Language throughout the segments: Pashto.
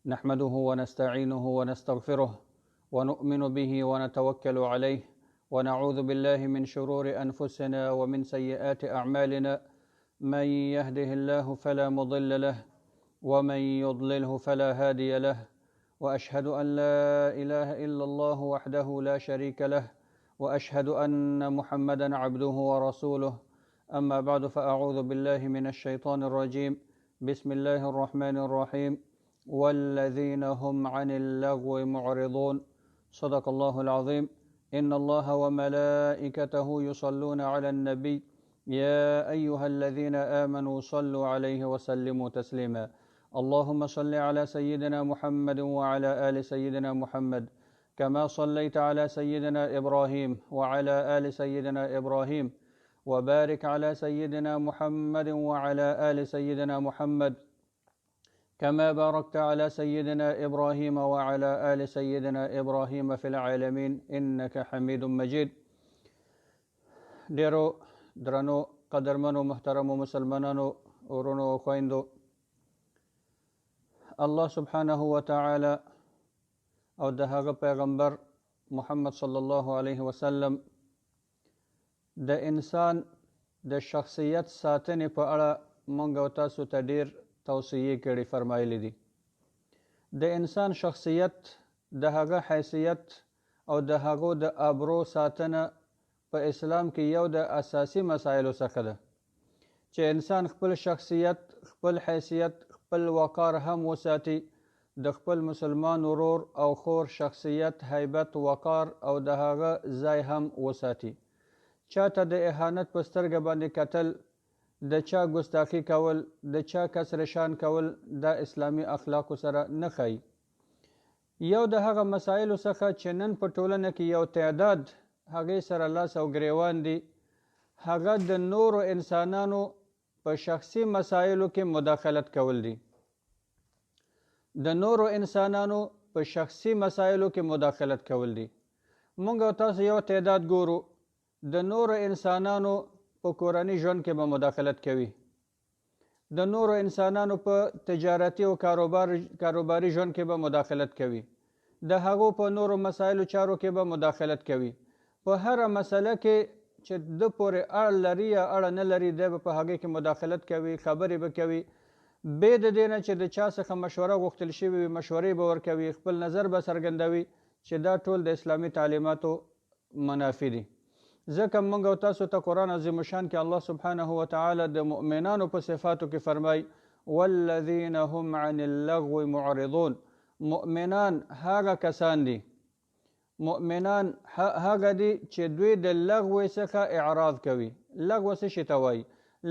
نحمده ونستعينه ونستغفره ونؤمن به ونتوكل عليه ونعوذ بالله من شرور أنفسنا ومن سيئات أعمالنا، من يهده الله فلا مضل له ومن يضلله فلا هادي له، وأشهد أن لا إله إلا الله وحده لا شريك له، وأشهد أن محمدا عبده ورسوله. أما بعد، فأعوذ بالله من الشيطان الرجيم. بسم الله الرحمن الرحيم. والذين هم عن اللغو معرضون. صدق الله العظيم. إن الله وملائكته يصلون على النبي يا أيها الذين آمنوا صلوا عليه وسلموا تسليما. اللهم صل على سيدنا محمد وعلى آل سيدنا محمد كما صليت على سيدنا إبراهيم وعلى آل سيدنا إبراهيم، وبارك على سيدنا محمد وعلى آل سيدنا محمد كما باركت على سيدنا إبراهيم وعلى آل سيدنا إبراهيم في العالمين إنك حميد مجيد. ډیرو درنو قدرمنو محترمو مسلمانانو ورونو او خویندو، الله سبحانه وتعالی او د هغه پیغمبر محمد صلی الله علیه وسلم د انسان د شخصیت ساتنې په اړه مونږ او تاسو ته ډیر توصیې کړي، فرمایلي دي. د انسان شخصیت، د هغه حیثیت او د هغو د ابرو ساتنه په اسلام کې یو د اساسي مسایلو څخه ده چې انسان خپل شخصیت، خپل حیثیت، خپل وقار هم وساتي، د خپل مسلمان ورور او خور شخصیت، هیبت، وقار او د هغه ځای هم وساتي. چاته د اهانت په سترګه باندې کتل، د چا ګستاخي کول، د چا کسر شان کول، دا اسلامي اخلاقو سره نه ښایي. یو د هغه مسایلو څخه چې نن په ټولنه کې یو تعداد هغې سره لاس او ګریوان دي، هغه د نورو انسانانو په شخصي مسایلو کې مداخلت کول دي. د نورو انسانانو په شخصي مسایلو کې مداخلت کول دي. مونږ او تاسو یو تعداد ګورو د نورو انسانانو په کورني ژوند کې به مداخلت کوي، د نورو انسانانو په تجارتي او کاروباري ژوند کې به مداخلت کوي، د هغو په نورو مسایلو چارو کې به مداخلت کوي. په هره مسله کې چې د پورې اړه لري یا اړه نه لري، دی به په هغې کې مداخلت کوي، خبرې به کوي، بې د دې نه چې د چا څخه مشوره غوښتل شوې وي، مشورې به ورکوي، خپل نظر به څرګندوي، چې دا ټول د اسلامي تعلیماتو منافي دي. ځکه موږ او تاسو ته قرآن عظیم الشان کې الله سبحانه وتعالی د مؤمنانو په صفاتو کې فرمایي: والذین هم عن اللغو معرضون. مؤمنان هغه کسان دي، مؤمنان هغه دي چې دوی د لغوې څخه اعراض کوي. لغوه څه شي ته وایي؟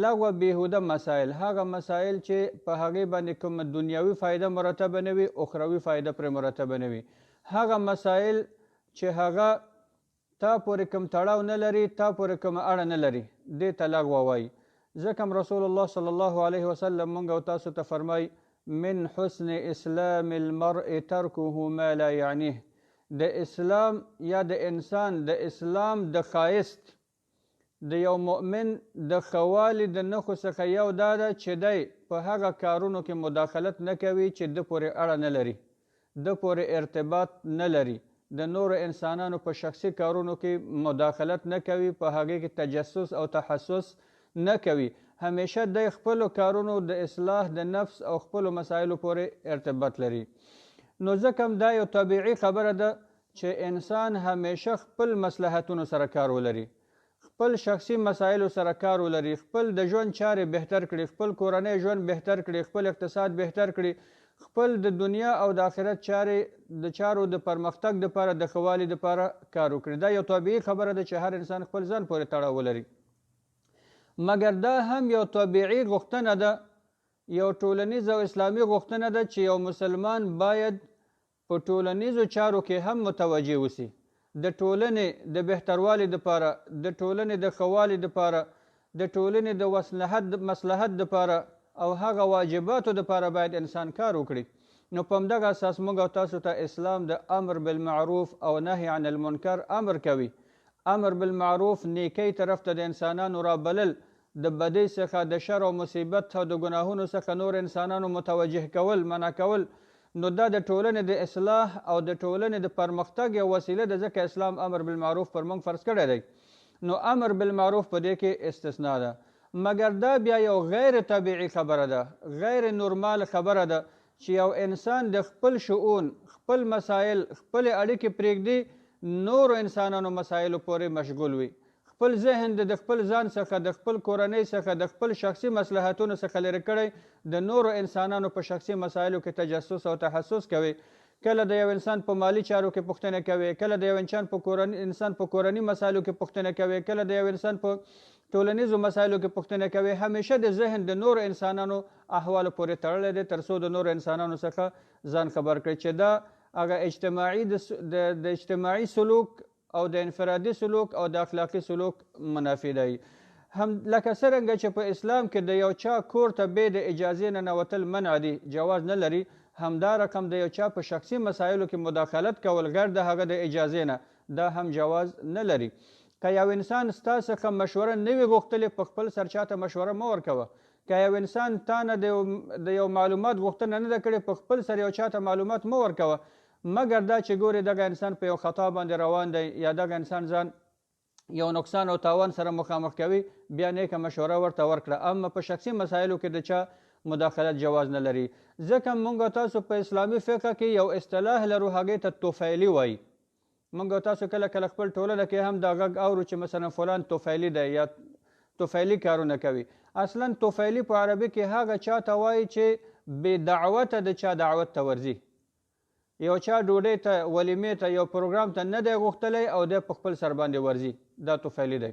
لغوه بیهوده مسایل، هغه مسایل چې په هغې باندې کومه دنیوي فایده مرتبه نه وي، اخروي فایده پرې مرتبه نه وي، هغه مسایل چې هغه تا پورې کوم تړاو نه لري، تا پورې کومه اړه نه لري، دې ته لغوه وایي. ځکه هم رسول الله صلی الله علیه وسلم مونږ او تاسو ته فرمایي: من حسن اسلام المرء ترکه ما لا یعنیه. د اسلام یا د انسان د اسلام د ښایست، د یو مؤمن د ښه والي د نښو څخه یو دا ده چې دی په هغه کارونو کې مداخلت نه کوي چې ده پورې اړه نه لري، ده پورې ارتباط نه لري، د نورو انسانانو په شخصي کارونو کې مداخلت نه کوي، په هغې کې تجسس او تحسس نه کوي، همیشه دی خپلو کارونو د اصلاح د نفس او خپلو مسایلو پورې ارتباط لري. نو ځکه هم دا یو طبیعي خبره ده چې انسان همیشه خپل مصلحتونو سره کار ولري، خپل شخصي مسایلو سره کار ولري، خپل د ژوند چارې بهتر کړي، خپل کورنی ژوند بهتر کړي، خپل اقتصاد بهتر کړي، خپل د دنیا او د آخرت چارې د چارو د پرمختګ دپاره، د ښه والي دپاره کار وکړي. دا یو طبیعي خبره ده چې هر انسان خپل ځان پورې تړاو ولري، مګر دا هم یو طبیعي غوښتنه ده، یو ټولنیز او اسلامي غوښتنه ده چې یو مسلمان باید په ټولنیزو چارو کې هم متوجه اوسي، د ټولنې د بهتروالي دپاره، د ټولنې د ښه والي دپاره، د ټولنې د مصلحت دپاره او هغه واجباتو دپاره باید انسان کار وکړي. نو په همدغه اساس موږ او تاسو ته اسلام د امر بالمعروف او نهی عن المنکر امر کوي. امر بالمعروف نیکۍ طرف ته د انسانانو رابلل، د بدۍ څخه، د شر او مصیبت او د ګناهونو څخه نور انسانانو متوجه کول، منع کول، نو دا د ټولنې د اصلاح او د ټولنې د پرمختګ یو وسیله ده، ځکه اسلام امر بالمعروف پر موږ فرض کړی دی. نو امر بالمعروف په دې کې استثنا ده، مګر دا بیا یو غیر طبیعي خبره ده، غیر نورمال خبره ده چې یو انسان د خپل شؤون، خپل مسایل، خپلې اړیکې پرېږدي، نورو انسانانو مسایلو پورې مشغول وي، خپل ذهن د خپل ځان څخه، د خپل کورنۍ څخه، د خپل شخصي مصلحتونو څخه لرې کړی، د نورو انسانانو په شخصي مسایلو کې تجسس او تحسس کوي. کله د یو انسان په مالي چارو کې پوښتنه کوي، کله د یو انسان په کورني مسایلو کې پوښتنه کوي، کله د یو انسان په ټولنیزو مسایلو کې پوښتنه کوي. همیشه د ذهن د نورو انسانانو احوالو پورې تړلی دی، تر څو د نورو انسانانو څخه ځان خبر کړي، چې دا هغه اجتماعي د اجتماعي سلوک او د انفرادي سلوک او د اخلاقي سلوک منافي دی. هم لکه څرنګه چې په اسلام کې د یو چا کور ته بې د اجازې ننوتل منع دي، جواز نه لري، همدا رقم د یو چا په شخصي مسایلو کې مداخلت کول غیر د هغه د اجازې نه، دا هم جواز نه لري. که یو انسان ستا څخه مشوره نه وي غوښتلې، په خپل سر چاته مشوره مه ورکوه. که یو انسان تا نه د یو معلومات غوښتنه نه ده کړې، په خپل سر یو چاته معلومات مه ورکوه، مګر دا چې ګورې دغه انسان په یو خطا باندې روان دی یا دغه انسان ځان یو نقصان او تاوان سره مخامخ کوي، بیا نیکه مشوره ورته ورکړه. اما په شخصي مسایلو کې د چا مداخلت جواز نه لري. ځکه موږ تاسو په اسلامي فقه کې یو اصطلاح لرو، هغې ته طفیلي وایي. موږ تاسو کله کله خپل ټولنه کې هم دا غږ اورو چې مثلا فلان طفیلي دی یا طفیلي کارونه کوي. اصلا طفیلي په عربي کې هغه چا ته وایي چې بې دعوته د چا دعوت ته ورځي. یو چا ډوډۍ ته، ولیمې ته، یو پروګرام ته نه دی غوښتلی او دی په خپل سر باندې ورځي، دا طفیلي دی.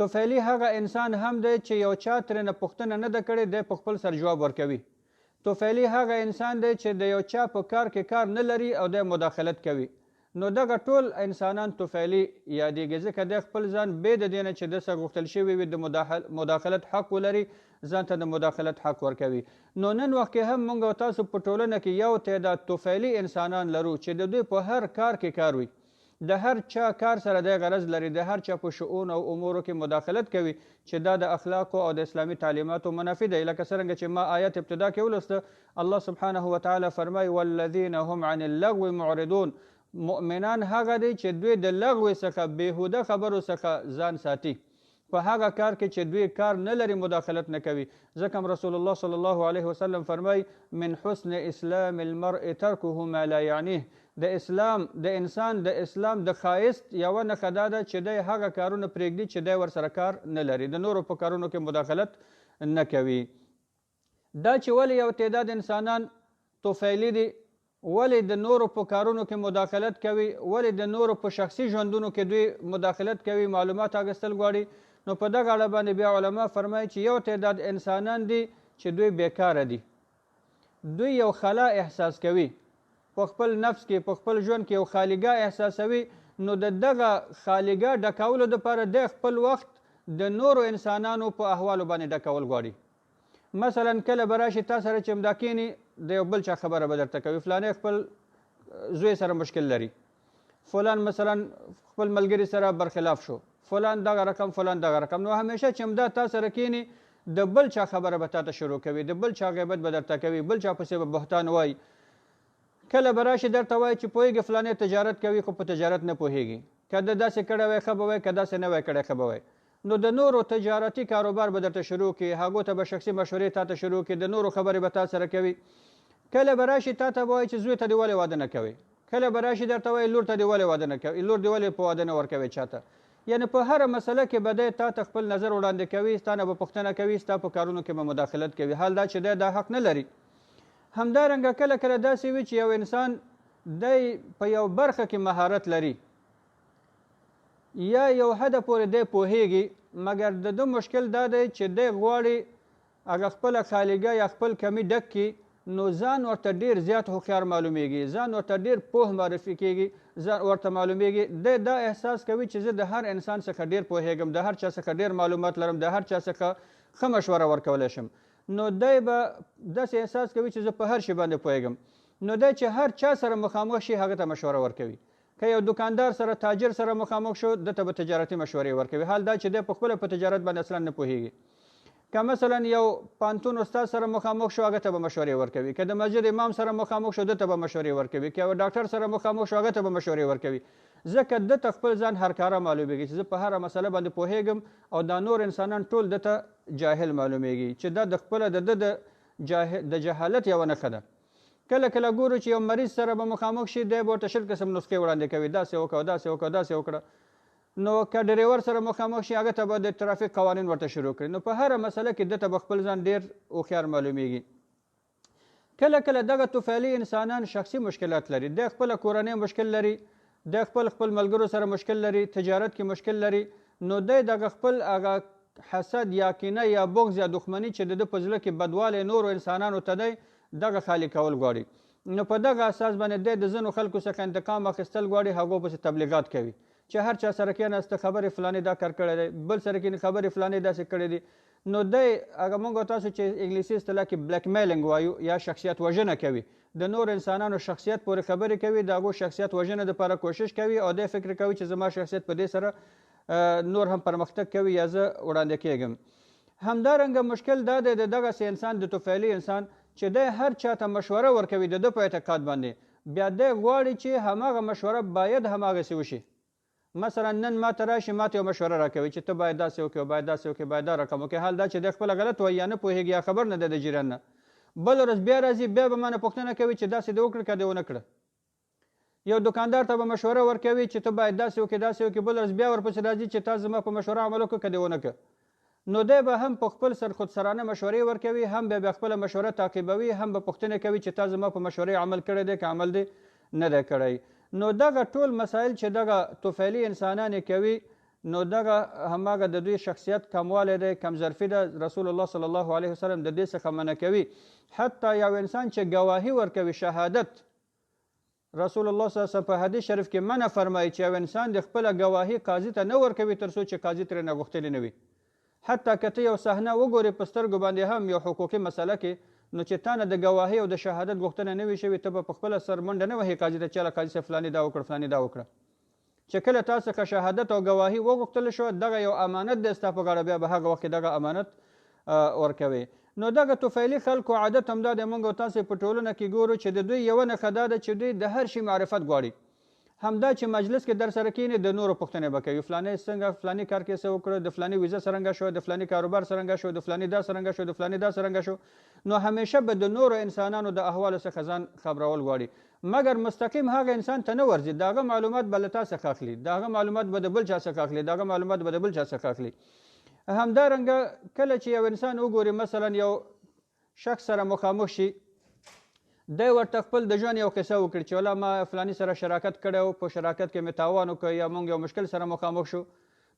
طفیلي هغه انسان هم دی چې یو چا ترېنه پوښتنه نه ده کړې، دی په خپل سر جواب ورکوي. طفیلي هغه انسان دی چې د یو چا په کار کې کار نه لري او دی مداخلت کوي. نو دغه ټول انسانان طفیلي یادېږي، ځکه دی خپل ځان بې د دې نه چې د څه غوښتل شوي وي د مداخلت حق ولري، ځان ته د مداخلت حق ورکوي. نو نن وخت کې هم موږ او تاسو په ټولنه کې یو تعداد طفیلي انسانان لرو چې د دوی په هر کار کې کار وي، د هر چا کار سره دی غرض لري، د هر چا په شؤون او امورو کې مداخلت کوي، چې دا د اخلاقو او د اسلامي تعلیماتو منافي دی. لکه څرنګه چې ما آیت ابتدا کې ولوسته، الله سبحانه وتعالی فرمایي والذین هم عن اللغو معرضون. مؤمنان هغه دي چې دوی د لغوې څخه، بېهوده خبرو څخه ځان ساتي، په هغه کار کې چې دوی کار نه لري مداخلت نه کوي. ځکه هم رسول الله صلی الله علیه وسلم فرمایي من حسن اسلام المرء ترکه ما لا یعنیه. د اسلام د انسان د اسلام د ښایست یوه نښه دا ده چې دی هغه کارونه پرېږدي چې دی ورسره کار نه لري، د نورو په کارونو کې مداخلت نه کوي. دا چې ولې یو تعداد انسانان طفیلي دي، ولې د نورو په کارونو کې مداخلت کوي، ولې د نورو په شخصي ژوندونو کې دوی مداخلت کوي، معلومات اخیستل غواړي، نو په دغه اړه باندې بیا علما فرمایي چې یو تعداد انسانان دي چې دوی بیکاره دي، دوی یو خلا احساس کوي په خپل نفس کې، په خپل ژوند کې یو خالیګاه احساسوي. نو د دغه خالیګاه ډکولو دپاره دی خپل وخت د نورو انسانانو په احوالو باندې ډکول غواړي. مثلا کله به راشي تا سره چې همدا کښېني، د یو بل چا خبره به درته کوي، فلانی خپل زوی سره مشکل لري، فلان مثلا خپل ملګري سره برخلاف شو، فلان دغه رقم، فلان دغه رقم. نو همیشه چې همدا تا سره کښېني، د بل چا خبره به تا ته شروع کوي، د بل چا غیبت به درته کوي، بل چا پسې به بهتان وایي. کله به راشي درته وایي چې پوهېږي فلانی تجارت کوي خو په تجارت نه پوهېږي، که ده داسې کړی وای ښه به وای، که داسې نه وای کړی ښه به وای. نو د نورو تجارتي کاروبار به درته شروع کړي، هغو ته به شخصي مشورې تا ته شروع کړي، د نورو خبرې به تا سره کوي. کله به راشي تا ته به وایي چې زوی ته دې ولې واده نه کوي، کله به راشي درته وایي لور ته دې ولې واده نه کوي، لور دې ولې په واده نه ورکوي چاته. یعنې په هره مسله کې به دی تا ته خپل نظر وړاندې کوي، ستا نه به پوښتنه کوي، ستا په کارونو کې به مداخلت کوي، حال دا چې دی دا حق نه لري. همدارنګه کله کله داسې وي چې یو انسان دی په یو برخه کې مهارت لري یا یو حده پورې دی پوهیږي، مګر د ده مشکل دا دی چې دی غواړي هغه خپله خالیګه یا خپل کمی ډک کړي، نو ځان ورته ډیر زیات هوښیار معلومیږي، ځان ورته ډیر پوه معرفي کیږي، ځان ورته معلومیږي. دی دا احساس کوي چې زه د هر انسان څخه ډیر پوهیږم، د هر چا څخه ډیر معلومات لرم، د هر چا څخه ښه مشوره ورکولی شم. نو دی به داسې احساس کوي چې زه په هر شي باندې پوهیږم. نو دی چې هر چا سره مخامخ شي هغه ته مشوره ورکوي. که یو دکاندار سره، تاجر سره مخامخ شو، ده ته به تجارتي مشورې ورکوي، حال دا چې دی په خپله په تجارت باندې اصلا نه پوهیږي. که مثلا یو پانتون استاد سره مخامخ شو، هغه ته به مشورې ورکوي. که د مسجد امام سره مخامخ شو، ده ته به مشورې ورکوي. که یو ډاکټر سره مخامخ شو، هغه ته به مشورې ورکوي، ځکه ده ته خپل ځان هرکاره معلومیږي چې زه په هره مسله باندې پوهیږم او دا نور انسانان ټول ده ته جاهل معلومیږي، چې دا د خپله د ده د جهالت یوه نښه ده. کله کله ګورو چې یو مریض سره به مخامخ شي، دی به ورته 20 قسم نسخې وړاندې کوي، داسې وکړه، داسې وکړه، داسې وکړه. نو که ډریور سره مخامخ شي، هغه ته به د ترافیک قوانین ورته شروع کړي. نو په هره مسله کې ده ته به خپل ځان ډیر هوښیار معلومیږي. کله کله دغه طفیلي انسانان شخصي مشکلات لري، دی خپله کورنۍ مشکل لري، دی خپل ملګرو سره مشکل لري، تجارت کې مشکل لري. نو دی دغه خپل هغه حسد یا کینه یا بغض یا دښمني چې د ده په زړه کې بدوالی نورو انسانانو ته دی، دغه خالي کول غواړي. نو په دغه اساس باندې دی د ځینو خلکو څخه انتقام اخیستل غواړي، هغو پسې تبلیغات کوي چې هر چا سره کېناسته خبرې فلانې دا کار کړی دی، بل سره کېني خبرې فلانې داسې کړې دي. نو دی هغه موږ او تاسو چې انګلیسي اصطلاح کې بلک میلینګ وایو یا شخصیت وژنه کوي، د نور انسانانو شخصیت پورې خبرې کوي، د هغو شخصیت وژنه دپاره کوشش کوي او دی فکر کوي چې زما شخصیت په دې سره نور هم پرمختګ کوي یا زه وړاندې کېږم. همدارنګه مشکل دا دی د دغسې انسان، د طفیلي انسان، چې دی هر چا ته مشوره ورکوي د ده په اعتقاد باندې، بیا دی غواړي چې هماغه مشوره باید هماغسې وشي. مثلا نن ما ته راشي، ما ته یو مشوره راکوي چې ته باید داسې وکړې او باید داسې وکړې، باید دا رقم وکړې، حال دا چې دی خپله غلط وایي یا نه پوهېږي یا خبر نه دی د جریان نه. بله ورځ بیا راځي، بیا به ما نه پوښتنه کوي چې داسې دې وکړه که دې ونه کړه. یو دکاندار ته به مشوره ورکوي چې ته باید داسې وکړې، داسې وکړې، بله ورځ بیا ورپسې راځي چې تا زما په مشوره عمل وکړه که دې ونه کړه. نو دی به هم په خپل سر خودسرانه مشورې ورکوي، هم به بیا خپله مشوره تعقیبوي، هم به پوښتنه کوي چې تا زما په مشورې عمل کړی دی که عمل دې نه دی کړی. نو دغه ټول مسایل چې دغه طفیلي انسانان یې کوي، نو دغه هماغه د دوی شخصیت کموالی دی، کمظرفي ده. رسول الله صلی الله علیه وسلم د دې څخه منع کوي. حتی یو انسان چې ګواهي ورکوي، شهادت، رسول الله صلی الله علیه وسلم په حدیث شریف کې منع فرمایي چې یو انسان د خپله ګواهي قاضي ته نه ورکوي تر څو چې قاضي ترې نه غوښتلې نه وي. حتی که ته یو صحنه وګورې په سترګو باندې هم یو حقوقي مسله کې، نو چې تا نه د ګواهي او د شهادت غوښتنه نه وي شوې، ته به په خپله سر منډه نه وهې قاضي ته چې هله قاضي صاحب فلاني دا وکړه، فلاني دا وکړه. چې کله تا څخه شهادت او ګواهي وغوښتل شوه، دغه یو امانت دی ستا په غاړه، بیا به هغه وخت کې دغه امانت ورکوې. نو دغه طفیلي خلکو عادت هم دا دی، موږ او تاسې په ټولنه کې ګورو چې د دوی یوه نښه دا ده چې دوی د هر شي معرفت غواړي. همدا چې مجلس کې در سره کښېني، د نورو پوښتنې به کوي، فلانی څنګه فلانی کار کې څه وکړه، د فلانی ویزه څرنګه شوه، د فلانی کاروبار څرنګه شو، د فلانی دا څرنګه شو، د فلانی دا څرنګه شو. نو همیشه به د نورو انسانانو د احوالو څخه ځان خبرول غواړي، مګر مستقیم هغه انسان ته نه ورځي. د هغه معلومات به له تا څخه اخلي، د هغه معلومات به د بل چا څخه اخلي، د هغه معلومات به د بل چا څخه اخلي. همدارنګه کله چې یو انسان وګوري، مثلا یو شخص سره مخامخ شي، دی ورته خپل د ژوند یو قصه وکړي چې ولا ما فلاني سره شراکت کړی و، په شراکت کې مې تاوان وکړ یا مونږ یو مشکل سره مخامخ شو،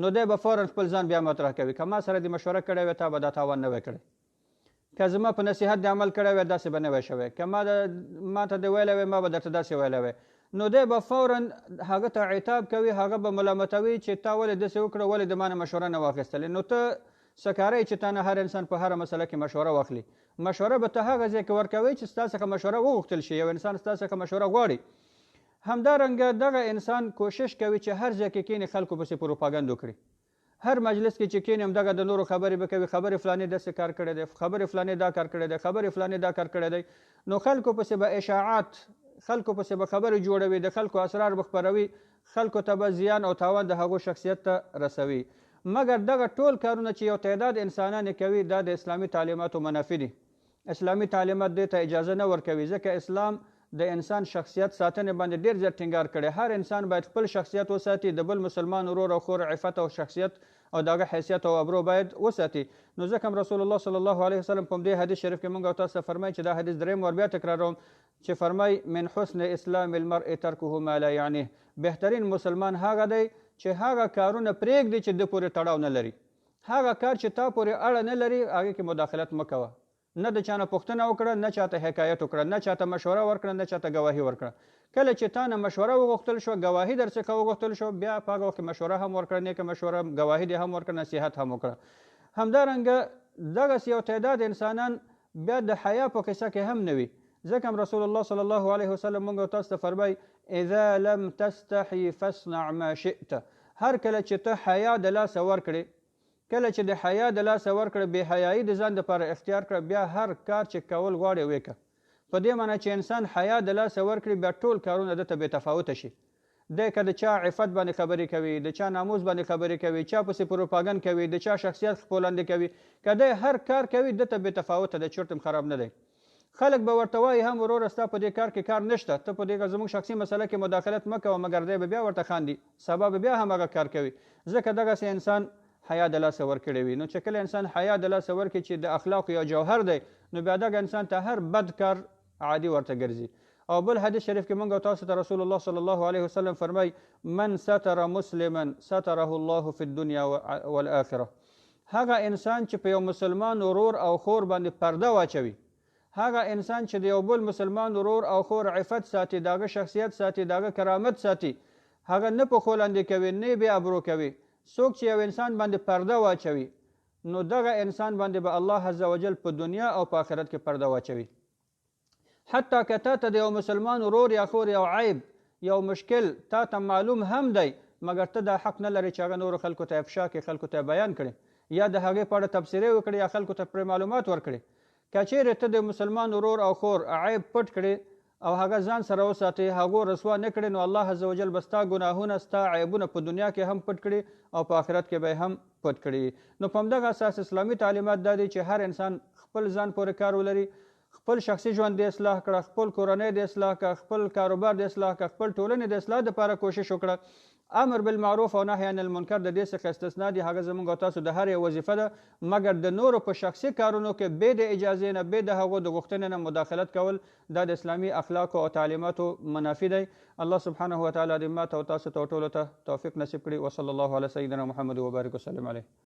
نو دی به فورا خپل ځان بیا مطرح کوي، که ما سره دې مشوره کړې وی تا به دا تاوان نه وی کړی، که زما په نصیحت دې عمل کړی وی داسې به نه وی شوی، که ما ته دې ویلی وی ما به درته داسې ویلی وی. نو دی به فورا هغه ته عتاب کوي، هغه به ملامتوي چې تا ولې داسې وکړه، ولې د ما نه مشوره نه واخیستلې. نو ته څه کاری چې تا نه هر انسان په هره مسله کې مشوره واخلي؟ مشوره به ته هغه ځای کې ورکوي چې ستا څخه مشوره وغوښتل شي، یو انسان ستا څخه مشوره غواړي. همدارنګه دغه انسان کوشش کوي چې هر ځای کې کښېني خلکو پسې پروپاګند وکړي، هر مجلس کې چې کښېني هم دغه د نورو خبرې به کوي، خبرې فلانې داسې کار کړی دی، خبرې فلانې دا کار کړی دی، خبرې فلانې دا کار کړی دی. نو خلکو پسې به اشاعات، خلکو پسې به خبرې جوړوي، د خلکو اسرار به خپروي، خلکو ته به زیان او تاوان د هغو شخصیت ته رسوي. مګر دغه ټول کارونه چې یو تعداد انسانان یې کوي، دا د اسلامي تعلیماتو منافي دي. اسلامي تعلیمات دې ته اجازه نه ورکوي، ځکه اسلام د انسان شخصیت ساتنې باندې ډېر زیات ټینګار کړی. هر انسان باید خپل شخصیت وساتي، د بل مسلمان ورور او خور عفت او شخصیت او د هغه حیثیت او ابرو باید وساتي. نو ځکه هم رسول الله صلی الله علیه وسلم په همدې حدیث شریف کې موږ او تاسو ته فرمایي چې دا حدیث دریم وار بیا تکراروم چې فرمایي من حسن اسلام المرء ترکه ما لا یعنیه، بهترین مسلمان هغه دی چې هغه کارونه پرېږدي چې ده پورې تړاو نه لري، هغه کار چې تا پورې اړه نه لري هغې کې مداخلت مه کوه، نه د چا نه پوښتنه وکړه، نه چاته حکایت وکړه، نه چاته مشوره ورکړه، نه چاته ګواهي ورکړه. کله چې تا نه مشوره وغوښتل شوه، ګواهي در څخه وغوښتل شوه، بیا په هغه وخت کې مشوره هم ورکړه، نیکه مشوره، ګواهي دې هم ورکړه، نصیحت هم وکړه. همدارنګه دغسې یو تعداد انسانان بیا د حیا په قصه کې هم نه وي، ځکه هم رسول الله صلی الله علیه وسلم موږ او تاسو ته فرمایي اذا لم تستحي فاصنع ما شئت، هر کله چې ته حیا د لاسه ورکړې، کله چې د حیا د لاسه ورکړه، بې حیايي د ځان دپاره اختیار کړه، بیا هر کار چې کول غواړې ویې که. په دې معنی چې انسان حیا د لاسه ورکړي بیا ټول کارونه ده ته بې تفاوته شي. دی که د چا عفت باندې خبرې کوي، د چا ناموس باندې خبرې کوي، چا پسې پروپاګند کوي، د چا شخصیت خپولاندې کوي، که دی هر کار کوي ده ته بې تفاوته دی، چرت هم خراب نه دی. خلک به ورته وايي هم وروره ستا په دې کار کې کار نشته، ته په دې زموږ شخصي مسله کې مداخلت مه کوه، مګر دی به بیا ورته خاندي، سبا به بیا هم هغه کار کوي، ځکه دغسې انسان حیا د لاسه ورکړې وي. نو چې کله انسان حیا د لاسه ورکړي چې د اخلاقو یو جوهر دی، نو بیا دغه انسان ته هر بد کار عادي ورته ګرځي. او بل حدیث شریف کې مونږ او تاسو ته رسول الله صلی الله علیه وسلم فرمای من ستر مسلما ستره الله فی الدنیا والآخرة. هغه انسان چې په یو مسلمان ورور او خور باندې پرده واچوي، هغه انسان چې د یو بل مسلمان ورور او خور عفت ساتي، د هغه شخصیت ساتي، د هغه کرامت ساتي، هغه نه پښو لاندې کوي، نه یې بې ابرو کوي، څوک چې یو انسان باندې پرده واچوي نو دغه انسان باندې به الله عزوجل په دنیا او په آخرت کې پرده واچوي. حتی که تا ته د یو مسلمان ورور یا خور یو عیب، یو مشکل تا ته معلوم هم دی، مګر ته دا حق نه لرې چې هغه نورو خلکو ته افشا کړې، خلکو ته بیان کړې، یا د هغې په اړه تبصرې وکړې، یا خلکو ته پرې معلومات ورکړې. که چیرې ته د مسلمان ورور او خور عیب پټ کړې او هغه ځان سره وساتې، هغو رسوا نه کړې، نو الله عزوجل به ستا ګناهونه، ستا عیبونه په دنیا کې هم پټ کړي او په آخرت کې به یې هم پټ کړي. نو په همدغه اساس اسلامي تعلیمات دا دي چې هر انسان خپل ځان پورې کار ولري، خپل شخصي ژوند دې اصلاح کړه، خپل کورنۍ دې اصلاح کړه، خپل کاروبار دې اصلاح کړه، خپل ټولنې د اصلاح دپاره کوشش وکړه. امر بالمعروف او نهی عن المنکر د دې څخه استثنا دي، هغه زموږ او تاسو د هر یو وظیفه ده، مګر د نورو په شخصي کارونو کې بې د اجازې نه، بې د هغو د غوښتنې نه مداخلت کول دا د اسلامي اخلاقو او تعلیماتو منافي دی. الله سبحانه وتعالی دې ماته او تاسو ته او ټولو ته توفیق نصیب کړي. وصلی الله علی سیدنا محمد وبارک وسلم علیه.